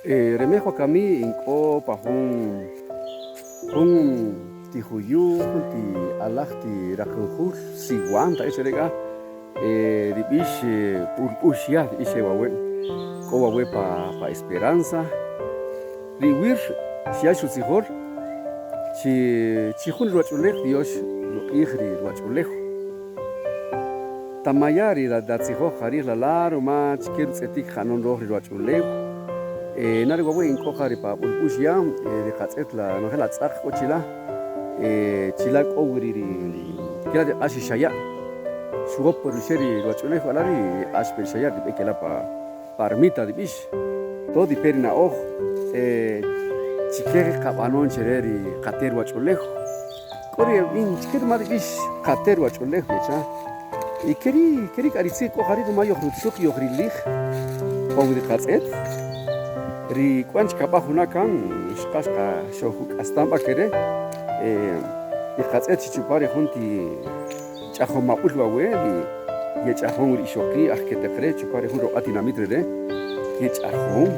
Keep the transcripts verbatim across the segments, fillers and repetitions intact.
Eh, re mej wakami in k'o pa jun, jun ti juyu', jun ti alaj ti raqujul, siwan ta ix re k'a, eh, ri b'ix, eh, P'ulb'uxya ri b'ix e wawe'. K'o wawe' pa, pa Esperanza. Ri wir xya' xutzijol chi, chi jun ruwach'ulew, tiox ruq'ij ri ruwach'ulew. Ta maya ri ra-, ratzijoj qarij la' la', ruma chike rutz'etik qa'anon roj ri ruwach'ulew. Eh, na ri wawe' in k'o qa ri pa P'ulb'uxya, eh, ri qatz'et la, nojel atz'aq k'o chila', eh, chila' k'o wi ri, ri, ri, kila' ri q'ax ri xaya'. Xuwop pa ruxe' ri ruwach'ulew, ala ri q'ax pe ri xaya' ri b'e kela' pa, pa ermita ri b'ix. Todo y pe ri na'oj, eh, chike ri qab'anon che re ri qater ruwach'ulew. K'o ri eb'in chike ruma ri b'ix qater ruwach'ulew, yecha'. Y ke ri', ke ri' k'a ri tzij k'o jari' ruma yojrutzuq, yojrilij pa wi ri qatz'et. Ri k'uan chik kab'aj juna' kan, xqa, xqa, xojuk'astan b'a ke re, eh, ri qatz'et chi chupa' ri jun ti ch'ajom ab'ul wawe', ri yech'ajon ri ixoqi' aj keteq re chupa' ri jun ruq'a' tinamit rere, yech'ajon.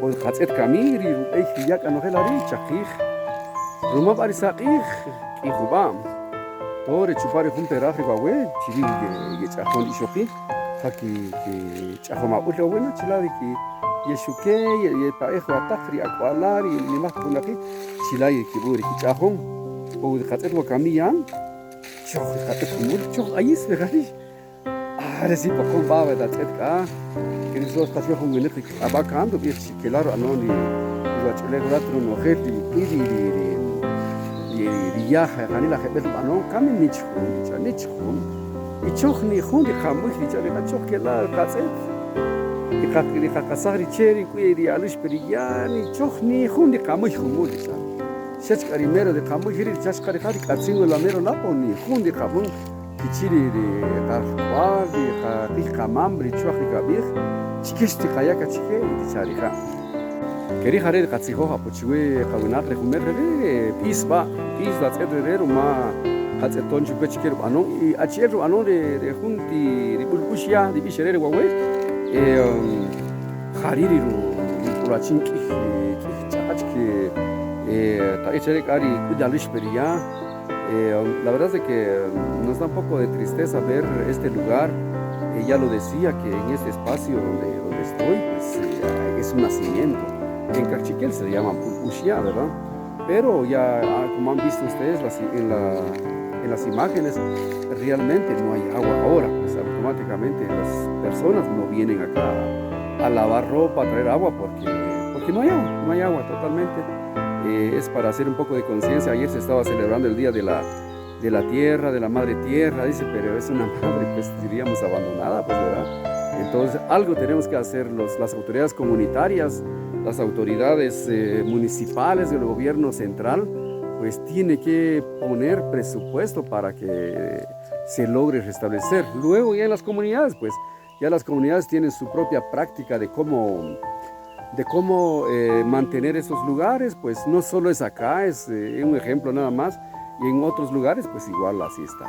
O ri qatz'et kami, ri rub'ey ri ya' k'a nojel ari' chaqij. Ruma b'a ri saq'ij, k'i jub'a'. Tore chupa' ri jun peraj ri wawe', chiri' ye-, yech'ajon ri ixoqi', ja ki-, kech'ajom ab'ul wawe' na, chila' ri ki-, yexuke, ye-, yepa'ej wataq ri ak'uala', ri nimaq winaqi', chila' ye kib'u' ri kich'ajon. O ri qatz'et wakami yan, choj ri qatz'et jumul, choj q'ayis ri jari'. Ah, re si poqon b'a we tatz'et k'a. Ke ri Dios qach we jun winaq ri kq'ab'a' kan, rub'ij chi kela' ru'anon ri, ri ruwach'ulew rat ronojel ri, ri, ri, ri, ri, ri yaj, janila jeb'el rub'anon, kami ni chijun, cha' ni chijun. Y choj ni jun ri qamuy ri cha' ri qachoj kela' qatz'et. Y qa-, ri qaqasaj ri che' ri k'u ri alux pe ri ya', ni choj ni jun ri qamuy jumul ri cha'. Xach k'a ri mero ri qamuy ri cha' xqa ri ja ri k'atzin we la mero la, po ni jun ri qab'an kichi' ri, ri qajwal, ri qaq'ij qamam, ri chwaq ri kab'ij, chike xtiqaya' k'a chike y ticha' rija'. Ke ri' jare' ri qatzijoj apo chiwe qawinaq, re jumel rere, b'is b'a', b'is la tz'et rere, ruma qatz'eton chupe chike rub'anon, y achi'el rub'anon re, re jun ti ri B'ulb'uxya, ri b'ix re re wawe', e, um, jari' ri ru-, ruk'ulachin k'ij, k'ij ch'aqa chik, e, taq'ij chare k'a ri k'u yalix pe ri ya', Eh, la verdad es de que nos da un poco de tristeza ver este lugar. Eh, ya lo decía que en este espacio donde, donde estoy, pues, eh, es un nacimiento. En cachiquel se le llama Uxia, ¿verdad? Pero ya, ah, como han visto ustedes las i-, en la, en las imágenes, realmente no hay agua ahora. Pues automáticamente las personas no vienen acá a lavar ropa, a traer agua, porque, porque no hay agua, no hay agua totalmente. Eh, es para hacer un poco de conciencia. Ayer se estaba celebrando el Día de la, de la Tierra, de la Madre Tierra, dice, pero es una madre, pues, diríamos, abandonada, pues, ¿verdad? Entonces, algo tenemos que hacer los, las autoridades comunitarias, las autoridades, eh, municipales, del gobierno central, pues tiene que poner presupuesto para que se logre restablecer. Luego ya en las comunidades, pues, ya las comunidades tienen su propia práctica de cómo, de cómo, eh, mantener esos lugares, pues no solo es acá, es, eh, un ejemplo nada más, y en otros lugares, pues igual así está.